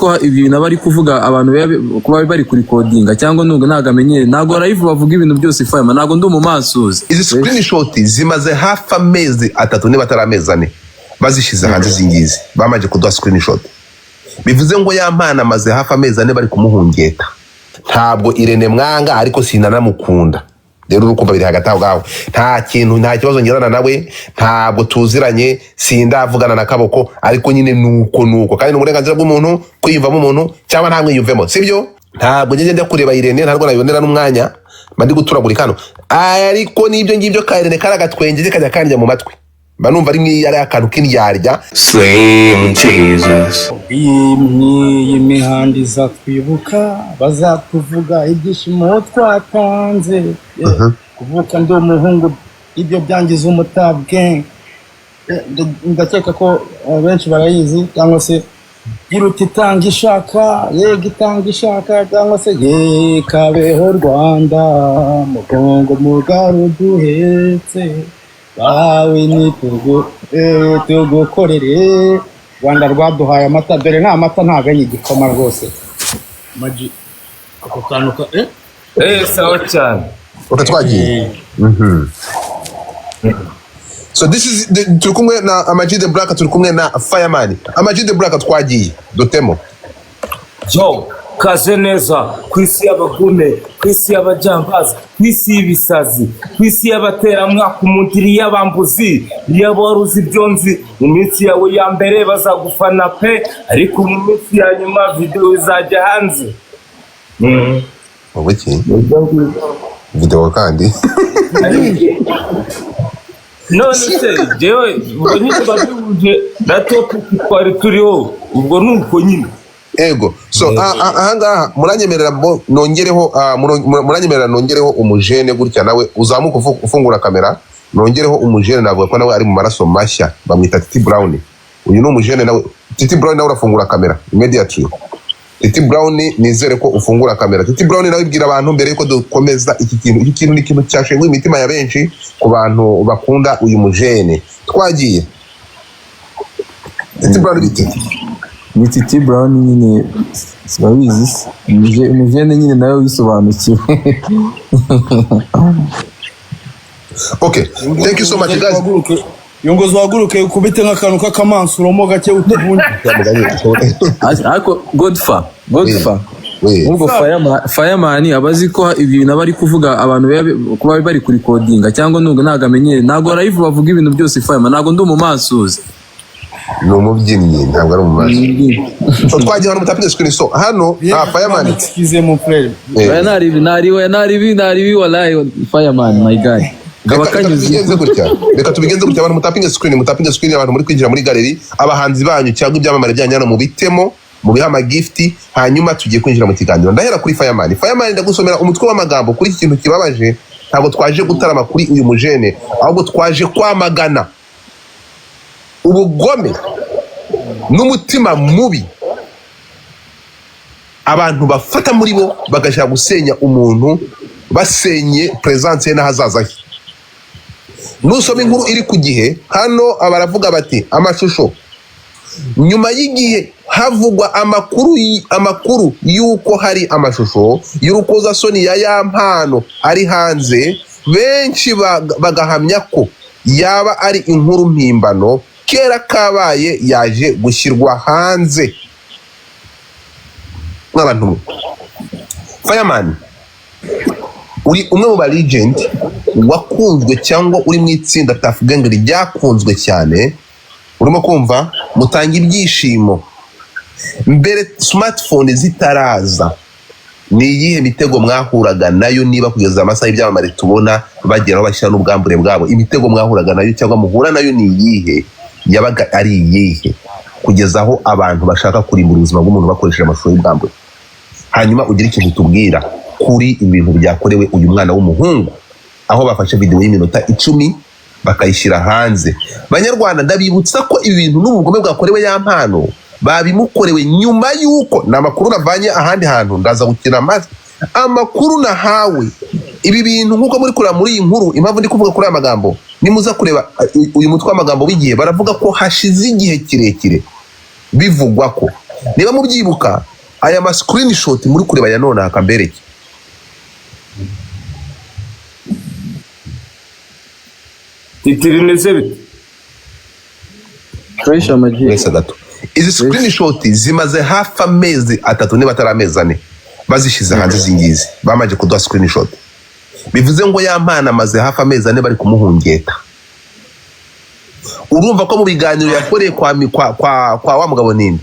Ko ibintu aba ari kuvuga, abantu kuba bari kurikodinga cyangwa nubwo ntabwo amenyere, ntabwo live bavuga ibintu byose. Fireman, ntabwo ndi umumansuzi. Izi screenshot zimaze hafi amezi 3, niba atari amezi 4, bazishyize hanze. Izi ngizi bamaze kuduha screenshot, bivuze ngo Yampano amaze hafi amezi 4 bari kumuhungeta. Ntabwo Irene mwanga, ariko sinanamukunda. Rero urukumva biri hagati aho ngaho. Nta kintu, nta kibazo ngirana nawe, ntabwo tuziranye, sindavugana na kaboko, ariko nyine nuko nuko, kandi ni uburenganzira bw'umuntu kwiyumvamo umuntu cyangwa ntamwiyumvemo, sibyo? Ntabwo njye njya kureba Irene, ntabwo nabibonera n'umwanya, mba ndi guturagurika hano. Ariko n'ibyo ngibyo ka Irene kari agatwenge kajya kandya mu matwi, mba numva ari nk'iyo ari akantu k'indyarya. Slim Jesus. Iyi mihanda izatwibuka, bazatuvuga ibyishimo twatanze. Kuvuka ndi umuhungu, ibyo byangiza umutabwe. Ndakeka ko benshi barayizi, cyangwa se iruta itanga ishaka, yego itanga ishaka, cyangwa se ye kabeho Rwanda, mugongo mugari uduhetse bawe tugukorere. Rwanda rwaduhaye amata, dore ni amata, ntabwo ari igikoma rwose. Maji ako kantu ka Eh, sawa cyane. Reka twagiye. So this is turi kumwe na Amag the Black, turi kumwe na Fireman. Amag the Black, twagiye dutemo. Yo, kaze neza ku isi y'abagume, ku isi y'abajambazi, ku isi y'ibisazi, ku isi y'abateramwaka, umundiri y'abambuzi. Iyo wari uzi ibyo nzi, mu minsi yawe ya mbere bazagufana pe, ariko mu minsi ya nyuma videwo izajya hanze. Wowe iki video kandi? None se jewe ubwo nyine babihuje na topic twari turiho, ubwo ni uko nyine. Ego. So ahangaha muranyemerera nongereho, muranyemerera nongereho umujene gutya, nawe uzamuka ufungura kamera, nongereho umujene. Navuga ko nawe ari mu maraso mashya, bamwita Titi Brown. Uyu ni umujene nawe, Titi Brown, nawe urafungura kamera immediately. Titi Brown, nizere ko ufungura kamera. Titi Brown, nawe ibwira abantu mbere yuko dukomeza iki kintu. Iki kintu ni ikintu cyashenguye imitima ya benshi ku bantu bakunda uyu mujene. Twagiye, Titi Brown, bite? Ni Titi Brown nyine, sibabizi se? Umujene nyine nawe wisobanukiwe. Okay, thank you so much, guys. Uhaguruke yongozi, uhaguruke ukubite nk'akantu k'akamansuromo gake utuvunge. Ariko Godfa, Godfa, We. Ubwo Fireman aba azi ko ibintu aba ari kuvuga, abantu kuba bari kurikodinga cyangwa nubwo ntabwo amenyere, ntabwo live bavuga ibintu byose. Fireman, ntabwo ndi umumansuzi. Ni umubyinnyi, ntabwo ari umumanzi. So twagiye hano, mutapinge screen. So hano Fireman. Excuse mon frère. Oya, naribi naribi, oya naribi naribi, wallahi Fireman, my guy. Ngaba Reka kanyuze. tubigenze gutya, reka tubigenze gutya. Abantu mutapinge screen, mutapinge screen. Abantu muri kwinjira muri gallery, abahanzi banyu cyangwa ibyamamare byanyu hano mubitemo, mubihe amagift, hanyuma tugiye kwinjira mu kiganiro. Ndahera kuri Fireman. Fireman, ndagusomera umutwe w'amagambo kuri iki kintu kibabaje. Ntabwo twaje gutarama kuri uyu mujene, ahubwo twaje kwamagana ubugome n'umutima mubi abantu bafata muri bo bagashaka gusenya umuntu, basenye presence ye n'ahazaza he. Nusoma inkuru iri ku gihe hano, baravuga bati amashusho nyuma y'igihe havugwa amakuru amakuru y'uko hari amashusho y'urukozasoni ya Yampano ari hanze, benshi bagahamya ko yaba ari inkuru mpimbano. Kera kabaye yaje gushyirwa hanze. Mw'abantu mwe, Fireman, uri umwe mu ba legend wakunzwe cyangwa uri mu itsinda Tuff Gang ryakunzwe cyane, urimo kumva mutanga ibyishimo mbere smartphone zitaraza. Ni iyihe mitego mwahuraga nayo, niba kugeza amasaha y'ibyamamare tubona bagera aho bashyira n'ubwambure bwabo, imitego mwahuraga nayo cyangwa muhura nayo ni iyihe, yabaga ari iyihe, kugeza aho abantu bashaka kurimbura ubuzima bw'umuntu bakoresheje amashusho y'ubwambure? Hanyuma ugire ikintu tubwira kuri ibintu byakorewe uyu mwana w'umuhungu, aho bafashe videwo y'iminota 10 bakayishyira hanze. Banyarwanda, ndabibutsa ko ibi bintu n'ubugome bwakorewe Yampano babimukorewe nyuma y'uko, ni amakuru navanye ahandi hantu, ndaza gukina amajwi, amakuru nahawe. Ibi bintu nk'uko muri kureba muri iyi nkuru, impamvu ndi kuvuga kuri aya magambo, nimuza kureba uyu mutwe w'amagambo w'igihe, baravuga ko hashize igihe kirekire bivugwa ko Niba mubyibuka, aya ma screenshot muri kureba ya none akambereke. Titi, bimeze bite? Fresh amagi. Wese gato, izi screenshot zimaze hafi amezi 3 niba atari amezi 4 bazishyize hanze. Izi ngizi bamaze kuduha screenshot, bivuze ngo ya mpano amaze hafi amezi 4 bari kumuhungeta. Urumva ko mu biganiro yakoreye kwa wa mugabo, ninde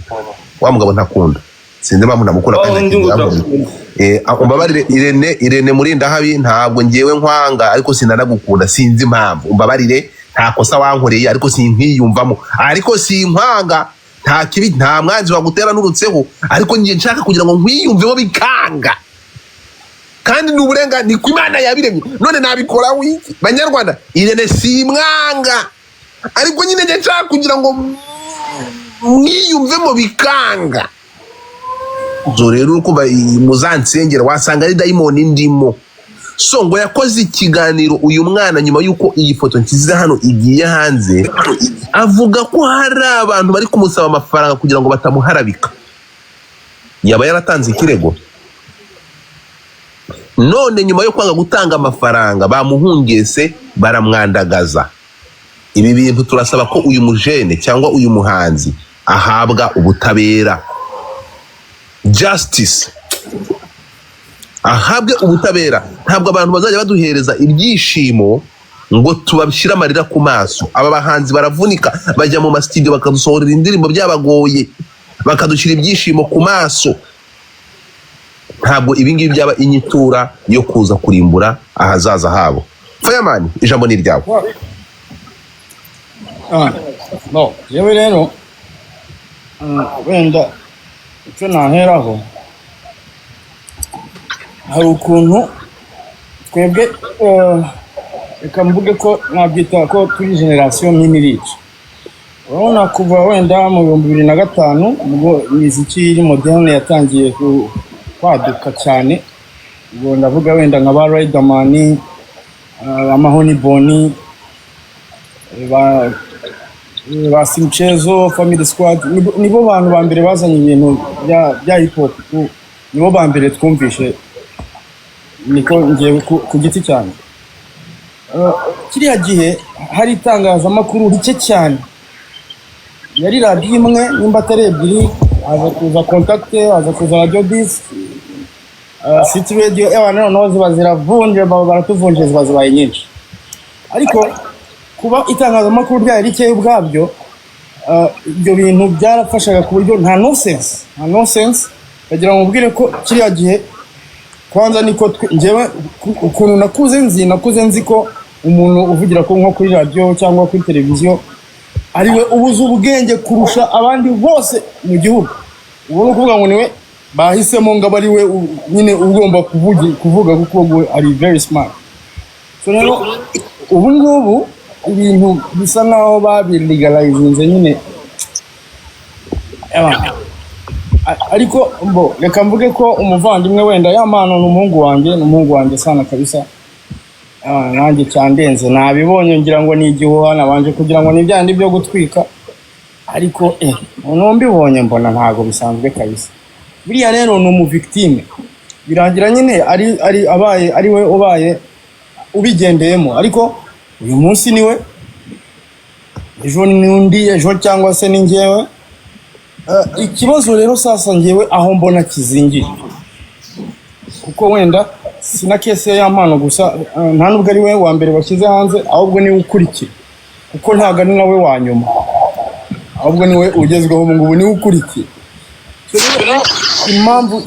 wa mugabo ntakunda, sinzi impamvu ntamukunda kandi Oh, undi ngo ntakunda. udakunda. Umbabarire Irene, Irene Murindahabi, ntabwo ngewe nkwanga ariko sinanagukunda, sinzi impamvu. Umbabarire, nta kosa wankoreye ariko sinkwiyumvamo, ariko sinkwanga, nta kibi, nta mwanzi wagutera n'urutseho, ariko ngiye nshaka kugira ngo nkwiyumvemo bikanga, kandi ni uburenganzira, ni ku Imana yabiremye. None nabikora wiki? Banyarwanda, Irene simwanga, ariko nyine njye nshaka kugira ngo mwiyumvemo bikanga. So rero urukumva muzansengera, wasanga ari dayimoni ndimo. So ngo yakoze ikiganiro uyu mwana nyuma y'uko iyi foto nshyize hano igiye hanze, avuga ko hari abantu bari kumusaba amafaranga kugira ngo batamuharabika. Yaba yaratanze ikirego, none nyuma yo kwanga gutanga amafaranga bamuhungese baramwandagaza. Ibi bintu turasaba ko uyu mujene cyangwa uyu muhanzi ahabwa ubutabera, justice, ahabwe ubutabera. Ntabwo abantu bazajya baduhereza ibyishimo ngo tubashyire amarira ku maso. Aba bahanzi baravunika, bajya mu masitidiyo bakadusohorera indirimbo byabagoye, bakadushyira ibyishimo ku maso. Ntabwo ibi ngibi byaba inyitura yo kuza kurimbura ahazaza habo. Fireman, ijambo ni iryawe. No, yewe rero, wenda icyo naheraho, hari ukuntu twebwe, reka mvuge ko nabyita ko turi generation minirici. Urabona kuva wenda mu 2005, ubwo imiziki iri moderne yatangiye kwaduka cyane, ubwo ndavuga wenda nka ba Riderman, Amahoni Boni, ba Simchezo, Family Squad, nibo bantu ba mbere bazanye ibintu bya hip hop, nibo ba mbere twumvishe, niko ngiye ku giti cyane. Kiriya gihe hari itangazamakuru rike cyane, yari radiyo imwe nimba atari ebyiri, haza kuza Contact, haza kuza Radio Dix, City Radio, ewa noneho ziba ziravunje, baratuvunje, ziba zibaye nyinshi. Ariko kuba itangazamakuru ryari rikeya ubwabyo, ibyo bintu byarafashaga ku buryo nta nonsense, nta nonsense. Ndagira ngo mubwire ko kiriya gihe kwanza niko njyewe ukuntu nakuze nzi, nakuze nzi ko umuntu uvugira ko nko kuri radiyo cyangwa kuri televiziyo ariwe ubuze ubwenge kurusha abandi bose mu gihugu. Ubu ni ukuvuga ngo niwe bahisemo ngo abe ariwe nyine ugomba kuvuga kuko we ari very smart. So rero ubu ngubu ibintu bisa nkaho babilegalizinze nyine. Ariko mbo reka mvuge ko umuvandimwe wenda ya mpano ni umuhungu wanjye, ni umuhungu wanjye sana kabisa. Nanjye cyandenze nabibonye ngira ngo ni igihuha, nabanje kugira ngo ni ibyandi byo gutwika, ariko noneho mbibonye mbona ntago bisanzwe kabisa. Buriya rero ni umuvictime, birangira nyine ari abaye ari we ubaye ubigendeyemo, ariko uyu munsi niwe, ejo ni undi, ejo cyangwa se ni njyewe. Ikibazo rero sasa njyewe aho mbona kizingiye, kuko wenda si na case ya mpano gusa, nta nubwo ari we wa mbere bashyize hanze, ahubwo niwe ukurikira, kuko ntabwo ari nawe wa nyuma, ahubwo niwe ugezweho ubu ngubu, niwe ukurikiye. So rero impamvu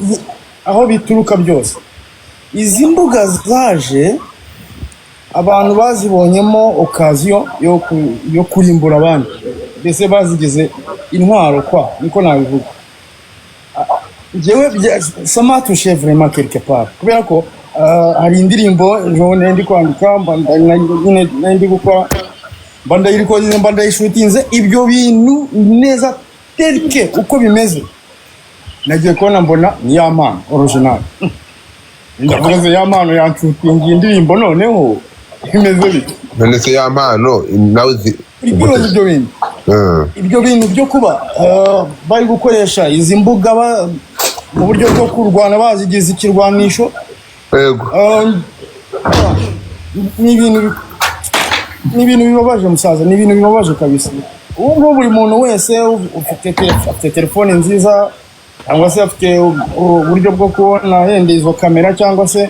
aho bituruka byose, izi mbuga zaje abantu bazibonyemo occasion yo kurimbura abandi, mbese bazigize intwaro kwa niko nabivuga. Njyewe ça m'a touché vraiment quelque part, kubera ko hari indirimbo ejo nari ndi kwandika, mba nyine nari ndi gukora, mba ndayirikodinze, mba ndayishutinze, ibyo bintu neza tel que uko bimeze, nagiye kubona mbona ni ya mpano original. Ndavuga se ya mpano yanshutingiye indirimbo, noneho bimeze bite? None se ya mpano nawe Uri kwibaza ibyo bintu? Ibyo bintu byo kuba bari gukoresha izi mbuga mu buryo bwo kurwana bazigize ikirwanisho, ni ibintu bibabaje, musaza, ni ibintu bibabaje kabisa. Ubu ngubu buri muntu wese afite telefone nziza cyangwa se afite uburyo bwo kubona yenda izo kamera cyangwa se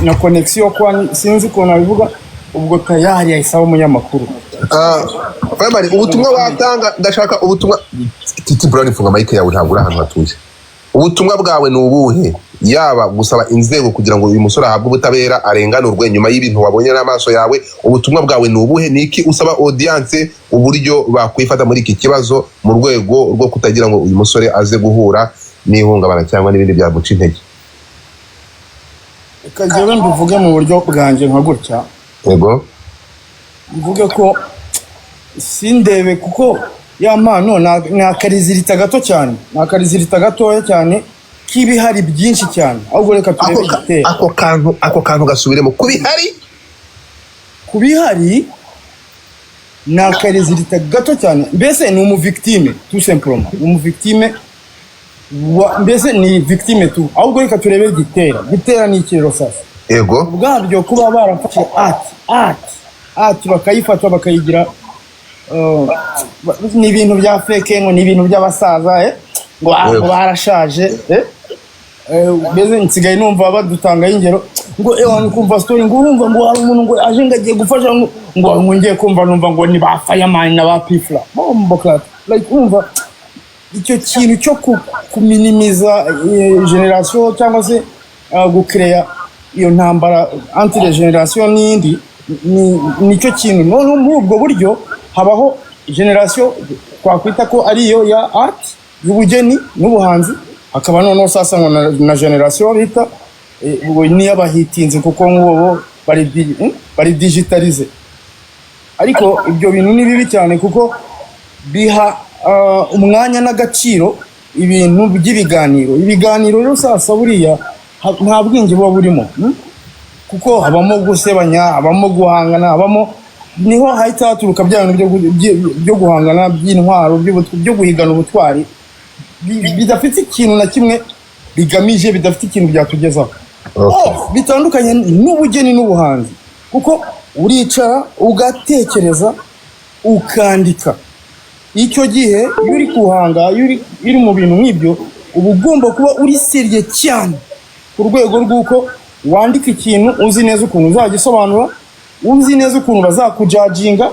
na connexion, kwa sinzi ukuntu nabivuga, ubwo tayari yahise aba umunyamakuru. Ah, Fireman, ubutumwa watanga, ndashaka ubutumwa. Titi Brown, funga mic yawe, ntabwo uri ahantu hatuje. Ubutumwa bwawe ni ubuhe? Yaba gusaba inzego kugira ngo uyu musore ahabwe ubutabera, arenganurwe nyuma y'ibintu wabonye n'amaso yawe, ubutumwa bwawe ni ubuhe? Ni iki usaba audience, uburyo bakwifata muri iki kibazo mu rwego rwo kutagira ngo uyu musore aze guhura n'ihungabana cyangwa n'ibindi byamuca intege? Reka njyewe mbivuge mu buryo bwanjye nka gutya. Mvuge ko sindebe, kuko ya mpano ni akarésultat gato cyane, ni akarésultat gatoya cyane k'ibihari byinshi cyane. Ahubwo reka turebe igitera. Ako kantu gasubiremo, kubihari. Ku bihari ni akarésultat gato cyane, mbese ni umuvictime, tout simplement umuvictime mbese ni victime tu. Ahubwo reka turebe igitera. Gitera ni iki rero sasa? Ubwabyo kuba barafashe art bakayifata bakayigira ni ibintu bya fake, ngo ni ibintu by'abasaza, ngo ah, ngo barashaje, eh? Mbese nsigaye numva badutangaho ingero ngo ewa kumva story, ngo urumva ngo hari umuntu ngo aje ngo agiye gufasha, ngo ngiye kumva numva ngo ni ba Fireman na ba P Fla bomboclaat. Like, urumva icyo kintu cyo kuminimiza generation cyangwa se gukereya iyo ntambara entre generation n'indi, nicyo kintu. Noneho muri ubwo buryo habaho generation twakwita ko ari iyo ya art, y'ubugeni n'ubuhanzi, hakaba noneho sasa ngo na generation bita ubwo n'iy'abahitinzi, kuko nk'ubu bo bari digitalisé. Ariko ibyo bintu ni bibi cyane kuko biha umwanya n'agaciro ibintu by'ibiganiro. Ibiganiro rero sasa buriya nta bwenge buba burimo, Kuko habamo gusebanya, habamo guhangana, habamo niho hahita haturuka bya bintu byo guhangana, by'intwaro, byo guhigana ubutwari, bidafite ikintu na kimwe bigamije, bidafite ikintu byatugezaho. Oh, bitandukanye n'ubugeni n'ubuhanzi, kuko uricara ugatekereza, ukandika. Icyo gihe iyo uri kuhanga, iyo uri mu bintu nk'ibyo, uba ugomba kuba uri sérieux cyane ku rwego rw'uko wandika ikintu uzi neza ukuntu uzagisobanura, uzi neza ukuntu bazakujudginga,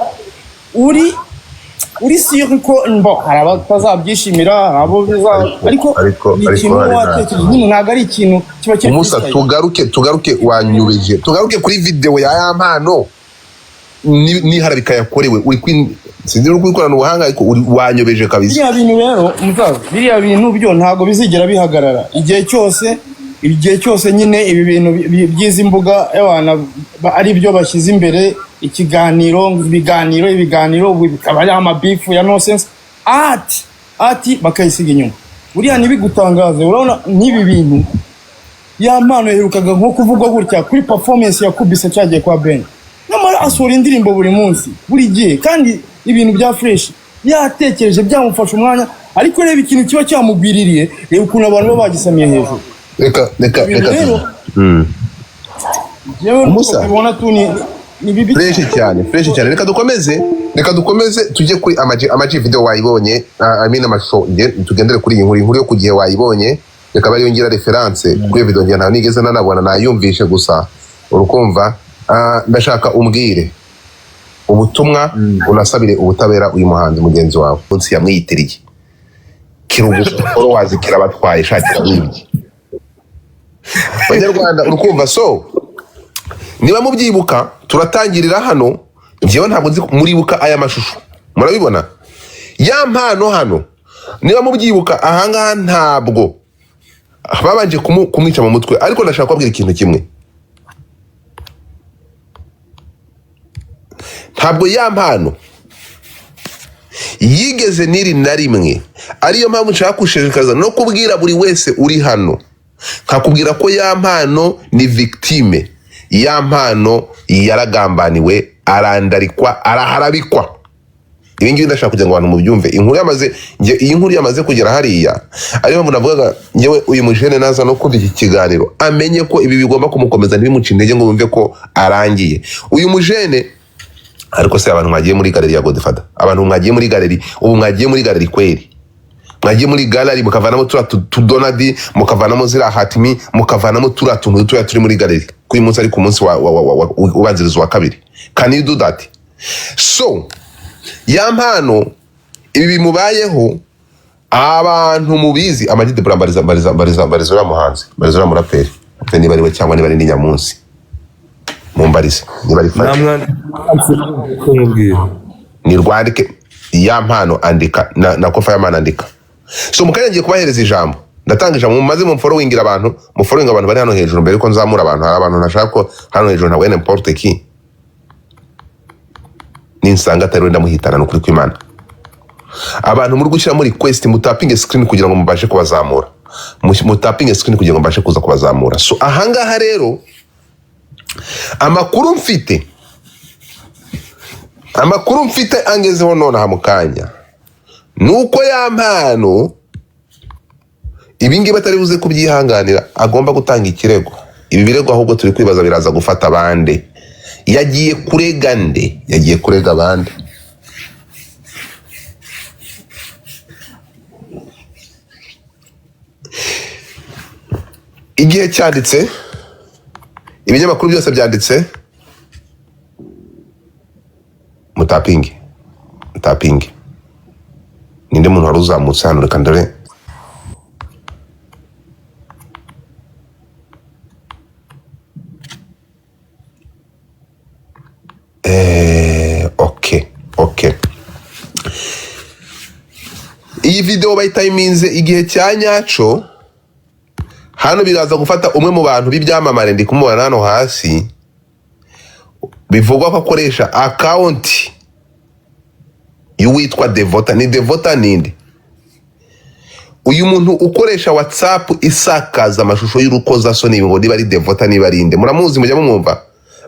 uri sûr ko mbo hari abatazabyishimira, hari abo biza, ariko ni ariko ikintu hari uba watekereje nyine, ntabwo ari ikintu kiba kiri Umusa, freestyle. Tugaruke, wanyubije. Tugaruke kuri video ya mpano n'iharabika yakorewe. Uri sinzi uri kubikorana ubuhanga, ariko wanyobeje kabisa. Biriya bintu rero, musaza, biriya bintu byo ntabwo bizigera bihagarara. Igihe cyose nyine ibi bintu by'izi mbuga y'abantu ari byo bashyize imbere, ikiganiro, ibiganiro, ubu bikaba ari amabeef ya nonsense, art bakayisiga inyuma. Buriya ntibigutangaze, urabona nk'ibi bintu ya mpano yaherukaga nko kuvugwa gutya kuri performance ya Kubisa cyagiye kwa Ben, nyamara asohora indirimbo buri munsi, buri gihe, kandi ibintu bya fresh, yatekereje, byamufasha umwanya. Ariko reba ikintu kiba cyamugwiririye, reba ukuntu abantu baba bagisamiye hejuru. Reka Ibintu reka rero jewe nuko Musa. mbibona tu, ni bibi. Fresh cyane, fresh cyane. Reka dukomeze tujye kuri amaji video wayibonye, I mean amashusho. Tugendere kuri iyi nkuru, inkuru yo ku gihe wayibonye, reka bariyo ngira reference kuri iyo video. Njye ntawe nigeze nanabona, nayumvishe gusa. Urukumva, ndashaka umbwire ubutumwa, unasabire ubutabera uyu muhanzi mugenzi wawe munsi yamwiyitiriye kirugu followers kirabatwaye shakira wibye Banyarwanda. Urukumva, so niba mubyibuka turatangirira hano. Njyewe ntabwo nzi muribuka aya mashusho, murabibona ya mpano hano. Niba mubyibuka ahangaha ntabwo babanje kumwica mu mutwe, ariko ndashaka kubabwira ikintu kimwe: ntabwo ya mpano yigeze n'iri na rimwe. Ariyo mpamvu nshaka gushishikariza no kubwira buri wese uri hano, nkakubwira ko ya mpano ni victime. Ya mpano yaragambaniwe, arandarikwa, araharabikwa. Ibi ngibi ndashaka kugira ngo abantu mubyumve. Inkuru yamaze, iyi nkuru yamaze kugera hariya, ariyo mpamvu navugaga njyewe uyu mujene naza no kumva iki kiganiro amenye ko ibi bigomba kumukomeza, ntibimuce intege ngo bumve ko arangiye. Uyu mujene ariko se, abantu mwagiye muri gallery ya Godfather, abantu mwagiye muri gallery, ubu mwagiye muri gallery kweri, mwagiye muri gallery mukavanamo turiya tudonadi, mukavanamo ziriya hatimi, mukavanamo turiya tuntu dutoya turi muri gallery kuri uyu munsi, ari ku munsi wa ubanziriza uwa kabiri. Can you do that? So ya mpano ibi bimubayeho, abantu mubizi, Amag The Black, mbariza, mbariza, mbariza, mbariza uriya muhanzi, mbariza uriya muraperi. Mbe niba ari we cyangwa niba ari n'inyamunsi, mumbarize niba ari Fati. Namwandika. Ni rwandike ya mpano, andika na ko Fireman andika. So mu kanya ngiye kubahereza ijambo, ndatanga ijambo mumaze mumfollowingira abantu, mufollowinga abantu bari hano hejuru mbere yuko nzamura abantu. Hari abantu ntashaka ko hano hejuru, ntabwo n'importe qui ninsanga atari we ndamuhitana, ni ukuri kw'Imana. Abantu muri gushyiramo request, mutapinge screen kugira ngo mubashe kubazamura. Mutapinge screen kugira ngo mbashe kuza kubazamura. So ahangaha rero amakuru mfite angezeho nonaha mu kanya ni uko ya mpano ibi ngibi atari buze kubyihanganira, agomba gutanga ikirego. Ibi birego ahubwo turi kwibaza biraza gufata abande? Yagiye kurega nde? Yagiye kurega abande? Igihe cyanditse, ibinyamakuru byose byanditse. Mutapinge, mutapinge. Ninde muntu wari uzamutse hano? Reka ndore. Okay, iyi video bayitayiminze igihe cya nyaco. Hano biraza gufata umwe mu bantu b'ibyamamare, ndi kumubona hano hasi, bivugwa ko akoresha account y'uwitwa Devota. Ni Devota ninde? Uyu muntu ukoresha WhatsApp isakaza amashusho y'urukozasoni, ngo niba ari Devota, niba ari inde, muramuzi? Mujya mumwumva?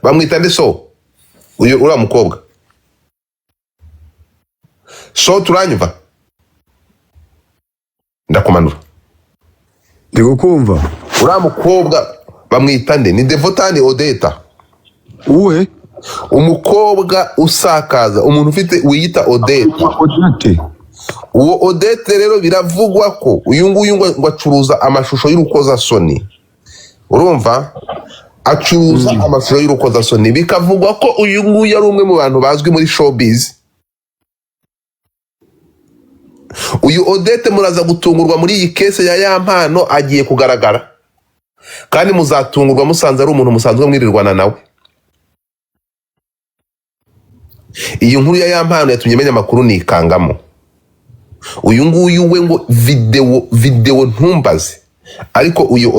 Bamwita nde? So uyu uriya mukobwa, so turanyumva? Ndakumanura. Ndi kukumva. Uriya mukobwa bamwita nde? Ni Devota, ni Odeta? Uwe? Umukobwa usakaza, umuntu ufite wiyita Odeta. Odete. Uwo Odete rero biravugwa ko uyu nguyu ngo acuruza amashusho y'urukozasoni. Urumva, acuruza amashusho y'urukozasoni. Bikavugwa ko uyu nguyu ari umwe mu bantu bazwi muri showbiz. Uyu Odete muraza gutungurwa muri iyi case ya mpano agiye kugaragara, kandi muzatungurwa musanze ari umuntu musanzwe mwirirwana nawe. Iyi nkuru ya mpano yatumye menya amakuru nikangamo. Uyu nguyu we ngo video ntumbaze, ariko uyu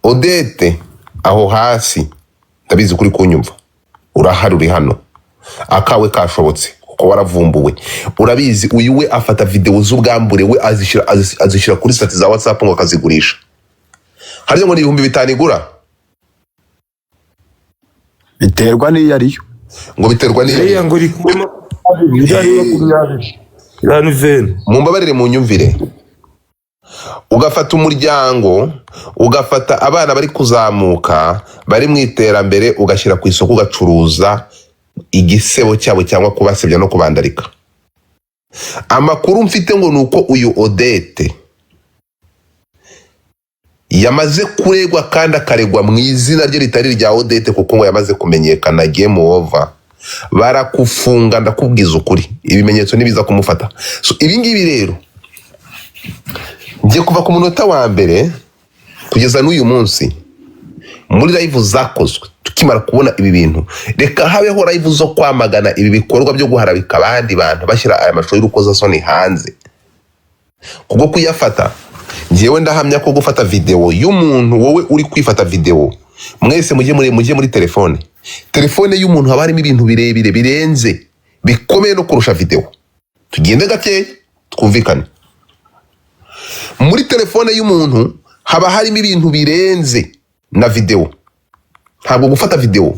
Odete aho hasi ndabizi kuri kunyumva, urahari, uri hano, akawe kashobotse kuko waravumbuwe, urabizi. Uyu we afata video z'ubwambure we azishyira kuri status za WhatsApp ngo akazigurisha. Harya ngo ni 5000 igura? Biterwa n'iyo ariyo. Ngo biterwa n'iyo. Iriya ngo iri kuri 20, iriya ni 20, iriya ni 20. Mumbabarire mu nyumvire. Ugafata umuryango, ugafata abana bari kuzamuka, bari mu iterambere, ugashyira ku isoko, ugacuruza igisebo cyabo cyangwa kubasebya no kubandarika. Amakuru mfite ngo ni uko uyu Odete yamaze kuregwa, kandi akaregwa mu izina rye ritari irya Odete, kuko ngo yamaze kumenyekana. Game over, barakufunga, ndakubwiza ukuri, ibimenyetso nibiza kumufata. So ibi ngibi rero ngiye kuva ku munota wa mbere kugeza n'uyu munsi muri live zakozwe, tukimara kubona ibi bintu, reka habeho live zo kwamagana ibi bikorwa byo guharabika abandi bantu bashyira aya mashusho y'urukozasoni hanze kubwo kuyafata. Njyewe ndahamya ko gufata video y'umuntu, wowe uri kwifata video, mwese mujye muri telefone y'umuntu haba harimo ibintu birebire birenze bikomeye no kurusha video. Tugende gakeya twumvikane. Muri telefone y'umuntu haba harimo ibintu birenze na video. Ntabwo gufata videwo,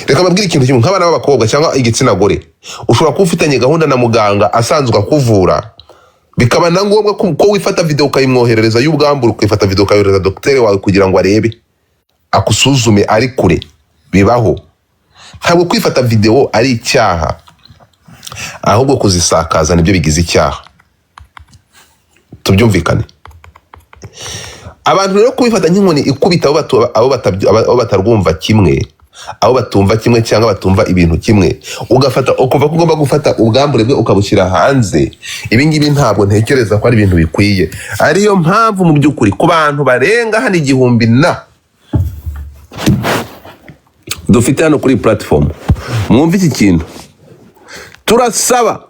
reka mbabwire ikintu kimwe. Nk'abana b'abakobwa cyangwa igitsina gore, ushobora kuba ufitanye gahunda na muganga asanzwe akuvura, bikaba na ngombwa ko wifata videwo ukayimwoherereza y'ubwambure, ukifata videwo ukayohereza dogiteri wawe kugira ngo arebe, akusuzume ari kure. Bibaho. Ntabwo kwifata videwo ari icyaha, ahubwo kuzisakaza nibyo bigize icyaha. Tubyumvikane. Abantu rero kubifata nk'inkoni ikubita abo batarwumva kimwe, abo batumva kimwe cyangwa batumva ibintu kimwe, ugafata ukumva ko ugomba gufata ubwambure bwe ukabushyira hanze, ibi ngibi ntabwo ntekereza ko ari ibintu bikwiye. Ariyo mpamvu mu by'ukuri ku bantu barenga hano 1000 na dufite hano kuri platform, mwumve iki kintu: turasaba,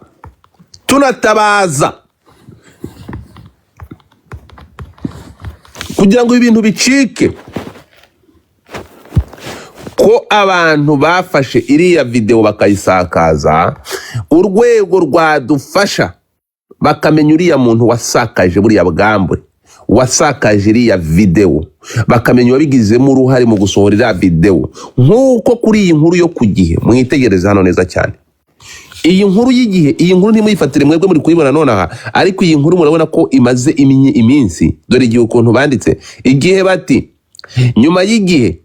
tunatabaza kugira ngo ibintu bicike, ko abantu bafashe iriya videwo bakayisakaza, urwego rwadufasha bakamenya uriya muntu wasakaje buriya bwambure, wasakaje iriya videwo, bakamenya uwabigizemo uruhare mu gusohora iriya videwo. Nk'uko kuri iyi nkuru yo ku Gihe, mwitegereze hano neza cyane iyi nkuru y'Igihe. Iyi nkuru ntimuyifatire mwebwe muri kuyibona nonaha, ariko iyi nkuru murabona ko imaze iminsi. Dore igihe ukuntu banditse Igihe, bati: "Nyuma y'igihe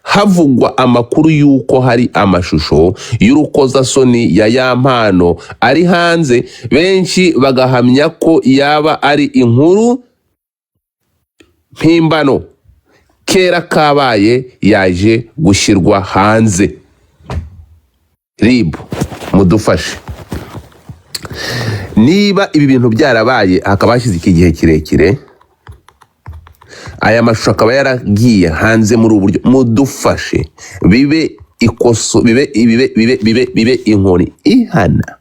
havugwa amakuru y'uko hari amashusho y'urukozasoni ya Yampano ari hanze, benshi bagahamya ko yaba ari inkuru mpimbano, kera kabaye yaje gushyirwa hanze. RIB mudufashe. Niba ibi bintu byarabaye, hakaba hashize iki gihe kirekire, aya mashusho akaba yaragiye hanze muri ubu buryo, mudufashe bibe ikoso, bibe bibe bibe bibe bibe inkoni ihana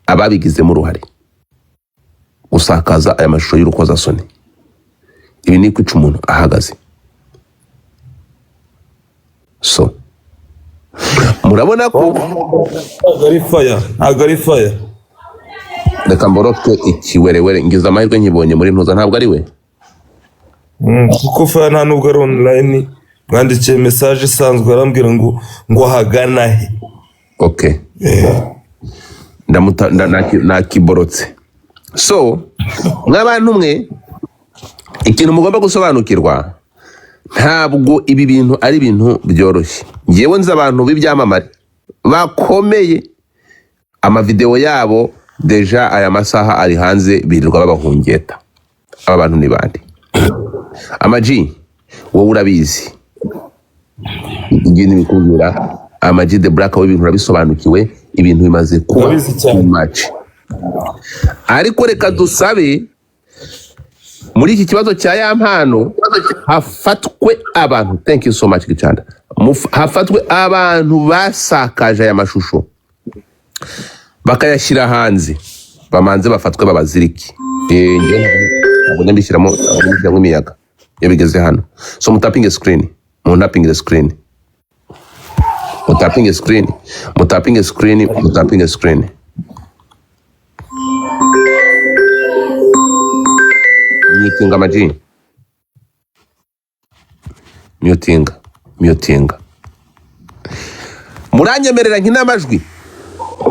ababigizemo uruhare gusakaza aya mashusho y'urukozasoni. Ibi ni kwica umuntu ahagaze. So murabona ko Ntabwo ari faya, ntabwo ari faya. Reka mboroke ikiwerewere. Ngize amahirwe nkibonye muri ntuza, ntabwo ari we. Kuko faya nta nubwo ari online. Mwandikiye message isanzwe, arambwira ngo ahagana he. Okay, ndamuta nakiborotse. So mw'abantu mwe, ikintu mugomba gusobanukirwa, ntabwo ibi bintu ari ibintu byoroshye. Ngewe nzi abantu b'ibyamamare bakomeye, amavidewo yabo déjà aya masaha ari hanze, birirwa babahungeta. Aba bantu ni bande? Amaji, wowe urabizi, igihe nibikubwira Amaji the Black, wowe ibintu urabisobanukiwe. Ibintu bimaze kuba Urabizi cyane. too much. Ariko reka dusabe muri iki kibazo cya Yampano hafatwe abantu. Thank you so much, Gicanda. Hafatwe abantu basakaje aya mashusho bakayashyira hanze, bamanze bafatwe, babazirike. Njye ntabwo njya mbishyiramo imiyaga iyo bigeze hano. So mutapinge screen, muntapinge screen, mutapinge screen, mutapinge screen, mutapinge screen. Mutinga amaji, mutinga, mutinga. Muranyemerera nkine amajwi?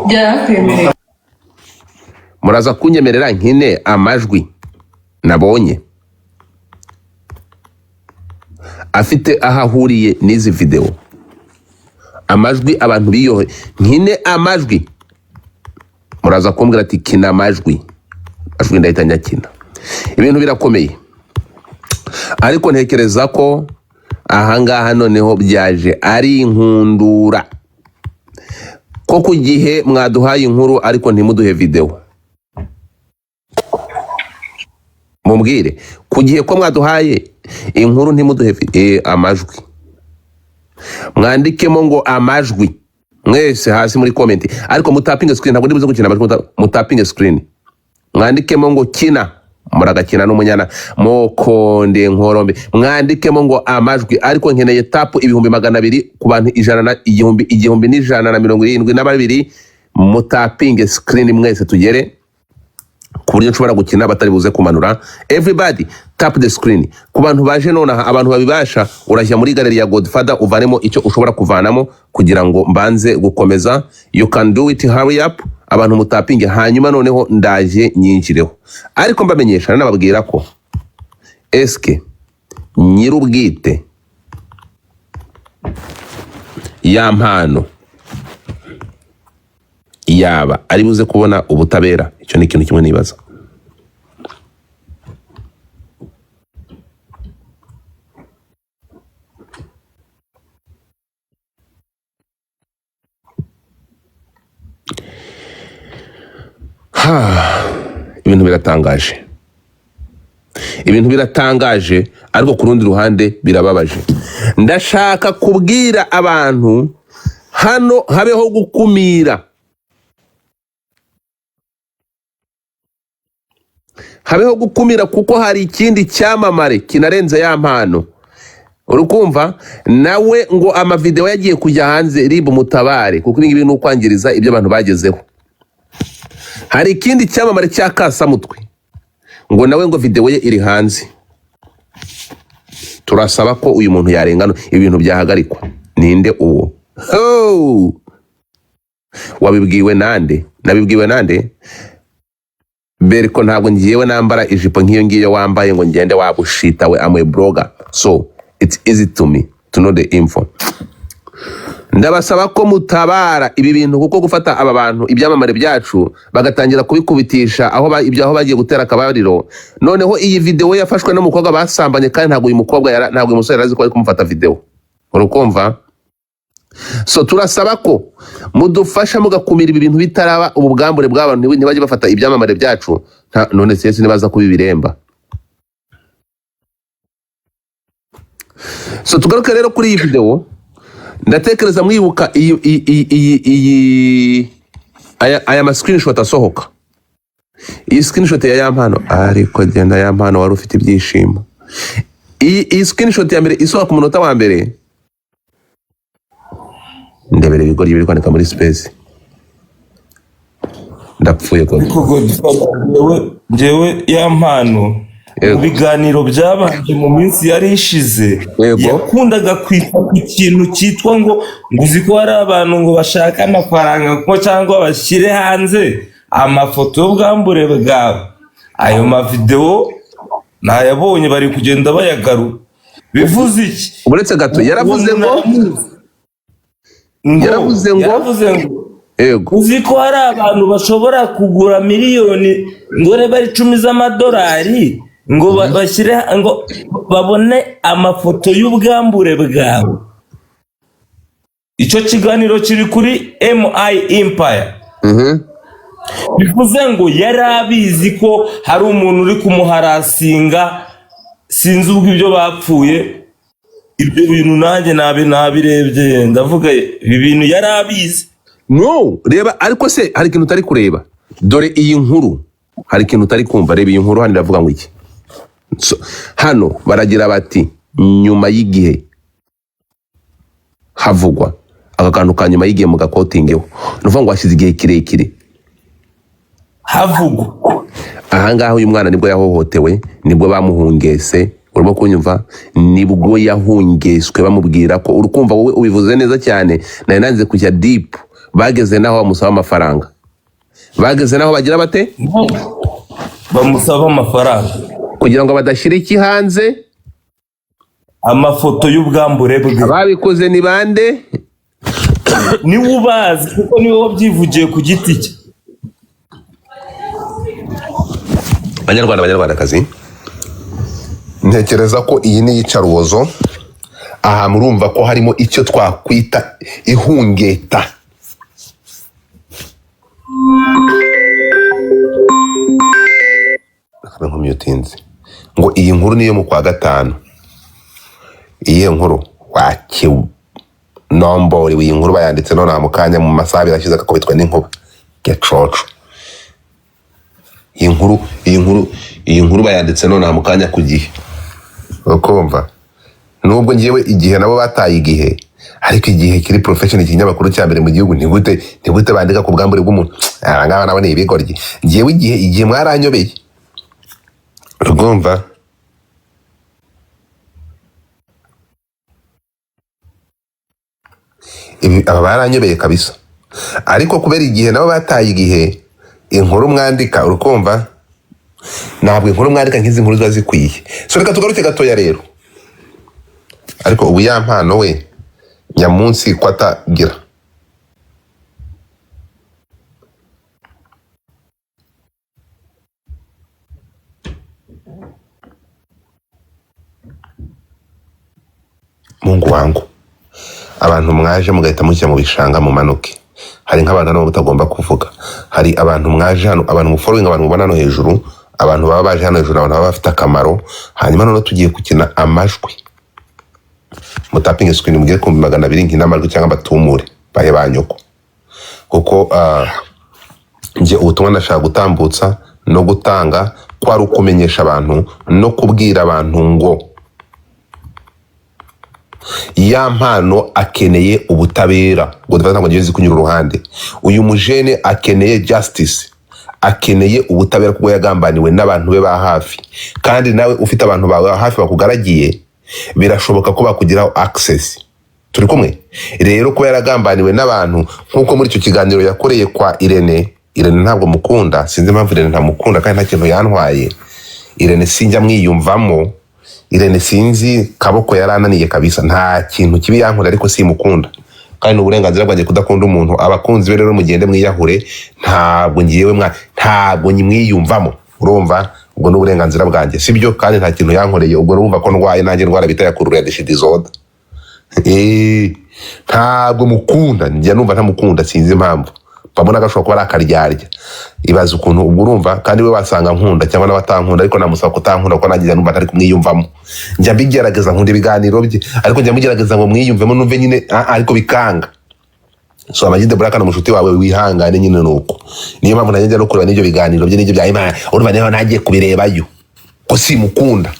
Byakwemereye. Muraza kunyemerera nkine amajwi nabonye afite aho ahuriye n'izi videwo, amajwi abantu biyohe. Nkine amajwi, muraza kumbwira ati: "Kina amajwi." Amajwi ndahita nyakina. Ibintu birakomeye, ariko ntekereza ko ahangaha noneho byaje ari inkundura, ko ku Gihe mwaduhaye inkuru ariko ntimuduhe videwo. Mumbwire ku Gihe ko mwaduhaye inkuru ntimuduhe amajwi. Mwandikemo ngo amajwi mwese hasi muri comment, ariko mutapinge screen. Ntabwo ndibuze gukina amajwi. Mutapinge screen, mwandikemo ngo kina. Muragakina n'umunyana mukonde nkorombe. Mwandikemo ngo amajwi, ariko nkeneye tap 200,000 ku bantu ijana na igihumbi, 1172. Mutapinge screen mwese, tugere ku buryo nshobora gukina batari buze kumanura. Everybody tap. Tap the screen. Ku bantu baje nonaha, abantu babibasha, urajya muri gallery ya Godfather uvanemo icyo ushobora kuvanamo kugira ngo mbanze gukomeza. You can do it, hurry up. Abantu mutapinge, hanyuma noneho ndaje nyinjireho. Ariko mbamenyesha, nanababwira ko eske nyirubwite ya mpano yaba ari buze kubona ubutabera? Icyo ni ikintu kimwe nibaza. Ibintu biratangaje, ibintu biratangaje, ariko ku rundi ruhande birababaje. Ndashaka kubwira abantu hano habeho gukumira, habeho gukumira, kuko hari ikindi cyamamare kinarenze ya mpano, urukumva nawe ngo amavideo yagiye kujya hanze. RIB mutabare, kuko ibi ngibi ni ukwangiriza ibyo abantu bagezeho. Hari ikindi cyamamare cya kasamutwe ngo nawe ngo video ye iri hanze. Turasaba ko uyu muntu yarengana, ibintu byahagarikwa. Ninde uwo? Oh! Wabibwiwe nande? Nabibwiwe nande? Beriko, ntabwo ngiyewe nambara ijipo nk'iyo ngiyo wambaye ngo ngende wabushita we. I'm a blogger, so it's easy to me to know the info. Ndabasaba ko mutabara ibi bintu, kuko gufata aba bantu, ibyamamare byacu, bagatangira kubikubitisha aho ibyo aho bagiye gutera akabariro. Noneho iyi video yafashwe n'umukobwa basambanye, kandi ntabwo uyu mukobwa ntabwo uyu musore yari azi ko bari kumufata video, urukumva? So turasaba ko mudufasha mugakumira ibi bintu bitaraba, ubu bwambure bw'abantu ntibajye bafata ibyamamare byacu. None se nibaza kuba ibiremba? So tugaruke rero kuri iyi video. Ndatekereza mwibuka iyi iyi iyi iyi aya ma screenshot asohoka, iyi screenshot ya Yampano. Ariko genda Yampano, wari ufite ibyishimo. Iyi screenshot ya mbere isohoka ku munota wa mbere, ndebera ibigoryi biri kwandika muri space, ndapfuye ko. Ariko Godfather, njyewe ya mpano mu biganiro byabanje mu minsi yari ishize, yakundaga kwita ku kintu cyitwa ngo uzi ko hari abantu ngo bashaka amafaranga ko cyangwa bashyire hanze amafoto y'ubwambure bwawe. Ayo mavidewo nayabonye, bari kugenda bayagarura. Bivuze iki? Uretse gato, yaravuze ngo Ngo yaravuze ngo yaravuze ngo yego, uzi ko hari abantu bashobora kugura miliyoni ngo reba ari 10 z'amadolari ngo bashyire ngo babone amafoto y'ubwambure bwawe. Icyo kiganiro kiri kuri MI Empire. Bivuze ngo yari abizi ko hari umuntu uri kumuharasinga, sinzi ubwo ibyo bapfuye. Ibyo bintu nanjye nabirebye, ndavuga ibi bintu yari abizi. No, reba, ariko se hari ikintu utari kureba? Dore iyi nkuru, hari ikintu utari kumva. Reba iyi nkuru hano iravuga ngo iki? So, hano baragira bati nyuma y'igihe havugwa aka kantu ka nyuma y'igihe mugakotingeho, ni ukuvuga ngo hashize igihe kirekire havugwa. Ahangaha uyu mwana nibwo yahohotewe, nibwo bamuhungese, urimo kunyumva? Nibwo yahungeswe bamubwira ko, urukumva wowe ubivuze neza cyane, nari nanze kujya deep. Bageze naho bamusaba amafaranga, bageze naho bagira bate? Bamusaba amafaranga kugira ngo badashyira iki hanze? Amafoto y'ubwambure bwe. Ababikoze ni bande? Niwe ubazi, kuko niwe wabyivugiye ku giti cye. Banyarwanda, banyarwandakazi, ntekereza ko iyi ni iyicarubozo. Aha murumva ko harimo icyo twakwita ihungeta. Nkomyutinze ngo iyi nkuru niyo mu kwa gatanu. Iyihe nkuru? Wakiwe nombori, iyi nkuru bayanditse none mu kanya, mu masaha abiri ashize, agakubitwa n'inkuba gacoco. Iyi nkuru bayanditse none mu kanya ku gihe, ukumva nubwo ngewe igihe nabo bataye igihe, ariko igihe kiri profession, ikinyamakuru cya mbere mu gihugu, ni gute bandika ku bwambure bw'umuntu? Aba ngaba nabo ni ibigoryi. Ngewe igihe mwaranyobeye, urumva? Aba baranyobeye kabisa, ariko kubera igihe nabo bataye igihe, inkuru mwandika urukumva ntabwo inkuru mwandika nk'izi nkuru ziba zikwiye. So reka tugaruke gatoya rero. Ariko ubu ya mpano we nyamunsi ko atagira Mungu wangu, abantu mwaje mugahita mujya mu bishanga mumanuke. Hari nk'abantu hano mutagomba kuvuga, hari abantu mwaje hano, abantu mufollowing, abantu mubona hano hejuru, abantu baba baje hano hejuru, abantu baba bafite akamaro. Hanyuma noneho tugiye gukina amajwi, mutapinge screen mugere ku 200 nkina amajwi cyangwa batumure bahe ba nyoko, kuko njye ubutumwa ndashaka gutambutsa no gutanga ko ari ukumenyesha abantu no kubwira abantu ngo ya mpano akeneye ubutabera. Ngo dufate ntabwo ngiye kunyura uruhande. Uyu mujene akeneye justice, akeneye ubutabera kuko yagambaniwe n'abantu be ba hafi. Kandi nawe ufite abantu bawe ba hafi bakugaragiye, birashoboka ko bakugiraho access. Turi kumwe rero, kuba yaragambaniwe n'abantu nk'uko muri icyo kiganiro yakoreye kwa Irene. Irene ntabwo mukunda, sinzi impamvu Irene ntamukunda kandi nta kintu yantwaye. Irene sinjya mwiyumvamo, Irene sinzi kaboko yarananiye kabisa, nta kintu kibi yankora ariko simukunda, kandi ni uburenganzira bwanjye kudakunda umuntu. Abakunzi be rero mugende mwiyahure, ntabwo ngiyewe mwa ntabwo nyimwiyumvamo, urumva? Ubwo ni uburenganzira bwanjye, sibyo? Kandi nta kintu yankoreye, ubwo urumva ko ndwaye nanjye ndwara bita ya kurura disorder. Ntabwo mukunda, njya numva ntamukunda, sinzi impamvu. Mbona gashobora kuba ari akaryarya. Ibaza ukuntu ubwo urumva, kandi we wasanga nkunda cyangwa n'abatankunda, ariko namusaba kutankunda kuko nanjye numva ntari kumwiyumvamo. Njya mbigerageza, nkunda ibiganiro bye, ariko njya mugerageza ngo mwiyumvemo numve nyine, ariko bikanga. So Amag The Black ni umushuti wawe, wihangane nyine nuko. Niyo mpamvu nanjye njya no kureba n'ibyo biganiro bye n'ibyo bya Imana, urumva niho nagiye kubirebayo ko simukunda.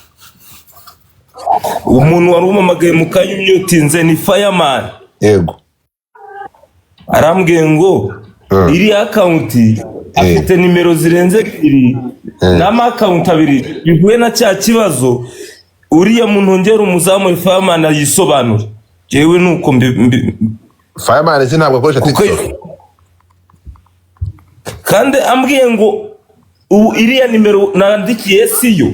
Umuntu wari umamagaye mu kanya umyutinze ni Fireman. Yego. Arambwiye ngo iriya akawunti afite nimero zirenze ebyiri n'amakawunti abiri bihuye na cya kibazo. Uriya muntu ngera umuzamu Fireman ayisobanura. Jewe nuko mbi Fireman se ntabwo akoresha kuko TikTok. Kandi ambwiye ngo ubu iriya nimero nandikiye siyo,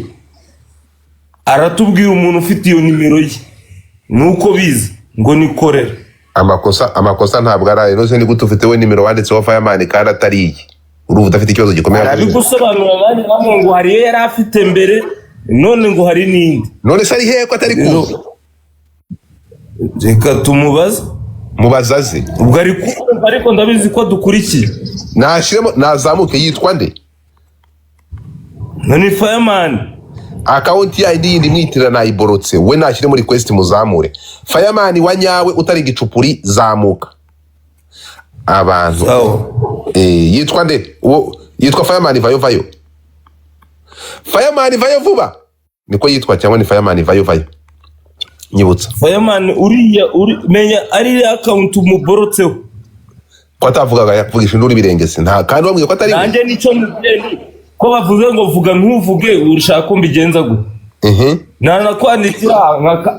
aratubwira umuntu ufite iyo nimero ye nuko bizi ngo nikorera. Amakosa ntabwo ari ayo. None ni gute ufite we nimero wanditseho Fireman kandi atari iye? Urumva udafite ikibazo gikomeye. Arabigusobanura nanjye namwe ngo hari iyo yari afite mbere, none ngo hari n'indi. None se ari hehe ko atari kuza? Reka tumubaze. Mubazaze. Ubwo ari kumva, ariko ndabizi ko dukurikiye. Nashiremo nazamuke, yitwa nde? None Fireman Akawunti yindi yindi mwitirira nayiborotse, we nashyire muri request muzamure. Fireman wa nyawe utari igicupuri, zamuka abantu. Sawa. Yitwa nde? Uwo yitwa Fireman vayo vayo. Fireman vayo vuba niko yitwa, cyangwa ni Fireman vayo vayo? Nyibutsa. Fireman uriya uri menya ari iriya akawunti umuborotseho. Ko atavugaga yakuvugisha induru ibirengese nta, kandi wambwiye ko atari we. Nanjye nicyo mubyeyi ko bavuze ngo vuga ntuvuge, urashaka ko mbigenza gute? Nanakwandikira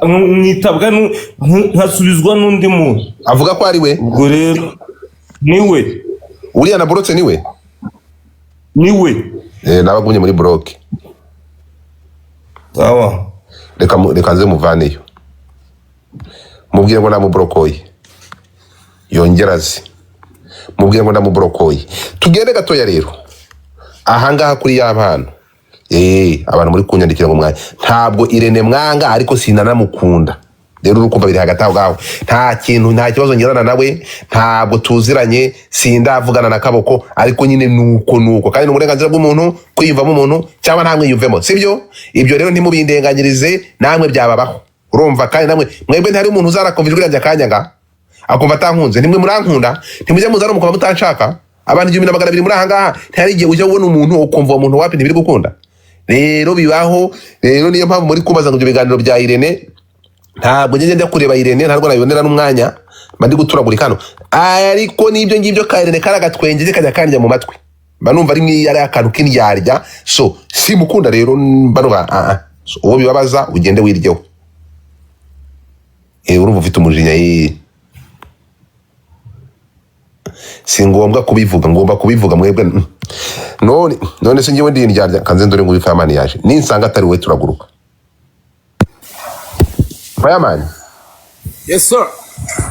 nkitabwa nkasubizwa n'undi muntu. Avuga ko ari we. Ubwo rero niwe. Uriya na borotse niwe? Niwe. Nabagumye muri bloke. Sawa. Reka nze muvaneyo. Mubwire ngo namubrokoye. Yongera aze. Mubwire ngo namubrokoye. Tugende gatoya rero. Ahangaha kuri ya mpano. Abantu muri kunyandikira ngo mwanya. Ntabwo Irene mwanga ariko sinanamukunda. Rero urukumva biri hagati aho ngaho. Nta kintu, nta kibazo ngirana nawe, ntabwo tuziranye, sindavugana na kaboko, ariko nyine nuko nuko. Kandi ni uburenganzira bw'umuntu kwiyumvamo umuntu cyangwa ntamwiyumvemo, sibyo? Ibyo rero ntimubindenganyirize, namwe byababaho. Urumva kandi namwe mwebwe ntari umuntu uzarakumva ijwi ryanjye akanyanga akumva atankunze. Nimwe murankunda, ntimujya muza no mukaba mutanshaka. Abantu 1200 muri aha ngaha, ntihari igihe ujya ubona umuntu ukumva uwo muntu wapi ntibiri gukunda. Rero bibaho, rero niyo mpamvu muri kumbaza ngo ibyo biganiro bya Irene, ntabwo njye njya kureba Irene, ntabwo nabibonera n'umwanya, mba ndi guturagurika hano. Ariko n'ibyo ngibyo ka Irene kari agatwenge kajya kandya mu matwi, mba numva ari nk'iyo ari akantu k'indyarya. So simukunda rero, mba numva, So, uwo bibabaza ugende wiryeho. Urumva ufite umujinya. Si ngombwa kubivuga, ngomba kubivuga mwebwe. None se njyewe ndi indyarya? Kanze ndore ngo uyu Fireman yaje, ninsanga atari we turaguruka. Fireman. Yes sir.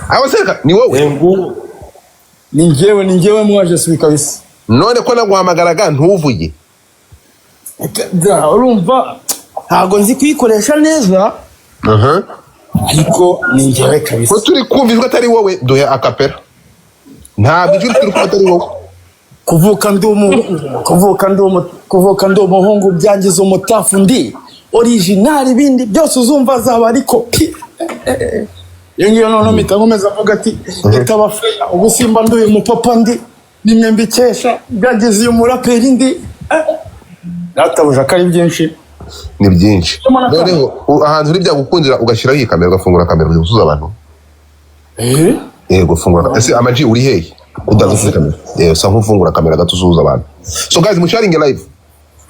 Aho se ni wowe? Ngubu. Ni njyewe, ni njyewe mwaje subi kabisa. None ko naguhamagaraga ntuvuge? Da, urumva ntabwo nzi kuyikoresha neza, ariko ni njyewe kabisa. Ko turi kumva ijwi atari wowe? Duhe acapella, ntabwo ijwi turi kumva atari wowe. Kuvuka ndi umuhungu byangiza umutafu, ndi original, ibindi byose uzumva azaba ari kopi. Iyo ngiyo noneho mpita nkomeza avuga ati itaba feya, ubu simba nduye umupapa, ndi nimwe mbikesha, byangiza uyu muraperi ndi. Databuja, ko ari byinshi. Ni byinshi. Mbona Noneho ahantu uri byagukundira ugashyiraho iyi kamera, ugafungura kamera usuza abantu. Eh? Yego, fungura. Ese amaji uri hehe udaza kuri kamera? Yego, usa nk'ufungura kamera gato usuhuza abantu. So guys, musharinge live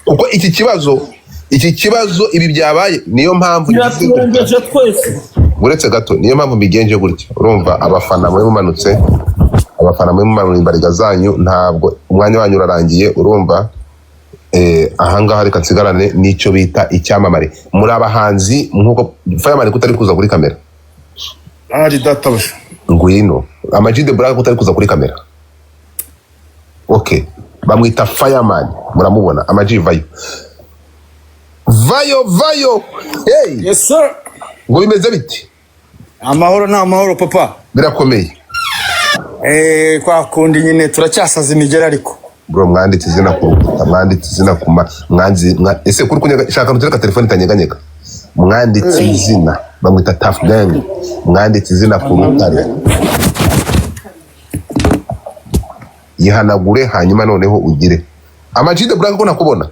kuko iki kibazo ibi byabaye, niyo mpamvu ngize gutya. Biraturembeje twese. Uretse gato, niyo mpamvu mbigenje gutya. Urumva abafana mwe mumanutse, abafana mwe mumanura imbariga zanyu, ntabwo umwanya wanyu urarangiye. Urumva ahangaha reka nsigarane n'icyo bita icyamamare muri abahanzi nk'uko Fireman kutari kuza kuri kamera. Ari databuja. Ngwino. Ama-G The Black kutari kuza kuri kamera? Okay, bamwita Fireman, muramubona. Ama-G, vayo, vayo, vayo, hey! Yes sir. Ngo bimeze biti? Amahoro ni amahoro, papa. Birakomeye. Eh, kwa kundi nyine turacyasaza imigeri ariko. Bro, mwanditse izina ku rukuta, mwanditse izina ku ma mwanzi ese kuri kunyega shaka nutereka telefone itanyeganyega. Mwanditse izina, bamwita Tough Gang, mwanditse izina ku rutare. Yihanagure hanyuma noneho ugire Ama-G The Black ko nakubona.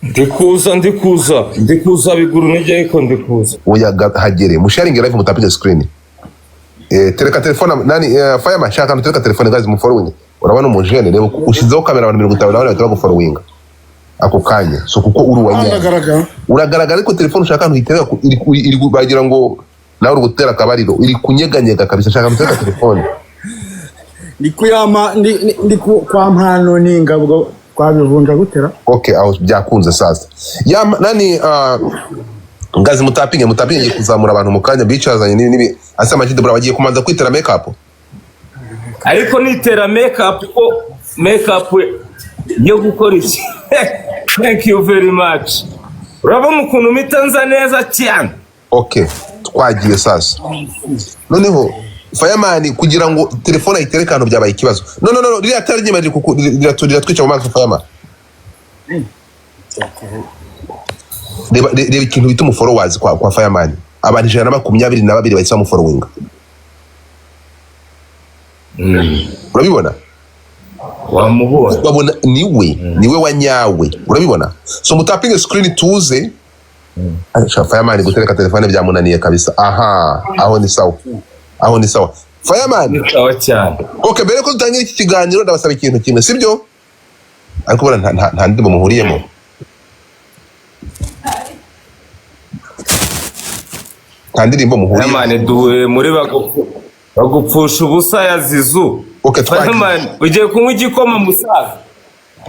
Ndikuza, ndikuza, ndikuza biguru ntege, ariko ndikuza. Oya, hagere musharinge live, mutapige screen. Tereka telefone nani, fireman, shaka nutereka telefone. Guys, mu following, urabona umujene, reba ushyizeho kamera, abantu 54 bahita bagufollowinga ako kanya. So kuko uri uwa nyawe. Ndagaragara. Uragaragara, ariko telefone ushaka ahantu uyitereka iri bagira ngo nawe uri gutera akabariro, iri kunyeganyega kabisa. Shaka ahantu utereka telefone. Ndi kuyama ndi kwa mpano n'ingabwo twabivunja gutera. Okay, aho byakunze sasa. Ya nani, ngazi mutapinge, mutapinge, ngiye kuzamura abantu mu kanya bicazanye n'ibi n'ibi. Asa Ama-G The Black bagiye kumanza kwitera make up. Ariko nitera make up, ko make up yo gukora iki? Thank you very much. Urabona ukuntu mpita nza neza cyane. Okay, twagiye sasa. Noneho Fireman kugira ngo telefone ayitereke ahantu byabaye ikibazo. No, no, no, no, ririya tara ry'inyuma riri riratwica mu maso. Fireman, reba reba ikintu bita umufollowers kwa Fireman, abantu 122 bahise bamufollowinga. Urabibona? Wamubonye. Babona niwe wa nyawe, urabibona? So mutapinge screen tuze. Sha, Fireman gutereka telefone byamunaniye kabisa. Aha, aho ni sawa, aho ni sawa, Fireman. Ni sawa cyane. Okay, mbere ko dutangira iki kiganiro ndabasaba ikintu kimwe, sibyo? Ariko ubona nta ndirimbo muhuriyemo, nta ndirimbo muhuriyemo. Fireman, duhuye muri bagupfusha ubusa ya Zizu. Okay, twagiye. Fireman, ugiye kunywa igikoma musaza?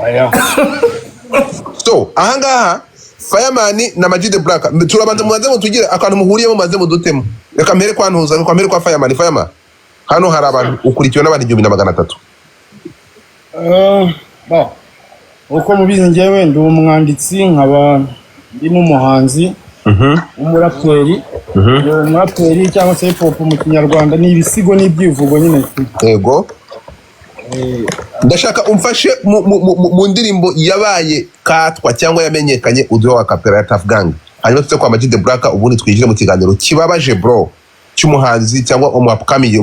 Aya. So ahangaha Fireman na Ama-G The Black, turabanza mubanze mutugire akantu muhuriyemo, mubanze mudutemo. Reka mpere kwa ntuza, reka mpere kwa Fireman. Fireman, hano hari abantu, ukurikiwe n'abantu 1300. Bon. Uko mubizi njyewe ndi umwanditsi nkaba ndi n'umuhanzi, umuraperi. Ndi umuraperi cyangwa se hip hop mu kinyarwanda ni ibisigo n'ibyivugo nyine. Yego, ndashaka umfashe mu ndirimbo yabaye katwa cyangwa yamenyekanye, uduhe wa acapella ya Tough Gang, hanyuma tuze kwa Ama-G The Black, ubundi twinjire mu kiganiro kibabaje bro cy'umuhanzi cyangwa umu upcoming,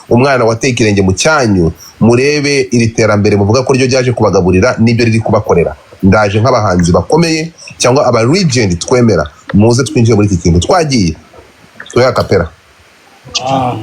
umwana wateye ikirenge mu cyanyu. Murebe iri terambere muvuga ko ryo ryaje kubagaburira n'ibyo riri kubakorera. Ndaje nk'abahanzi bakomeye cyangwa aba legend twemera, muze twinjire muri iki kintu. Twagiye, tuhe acapella. Ah.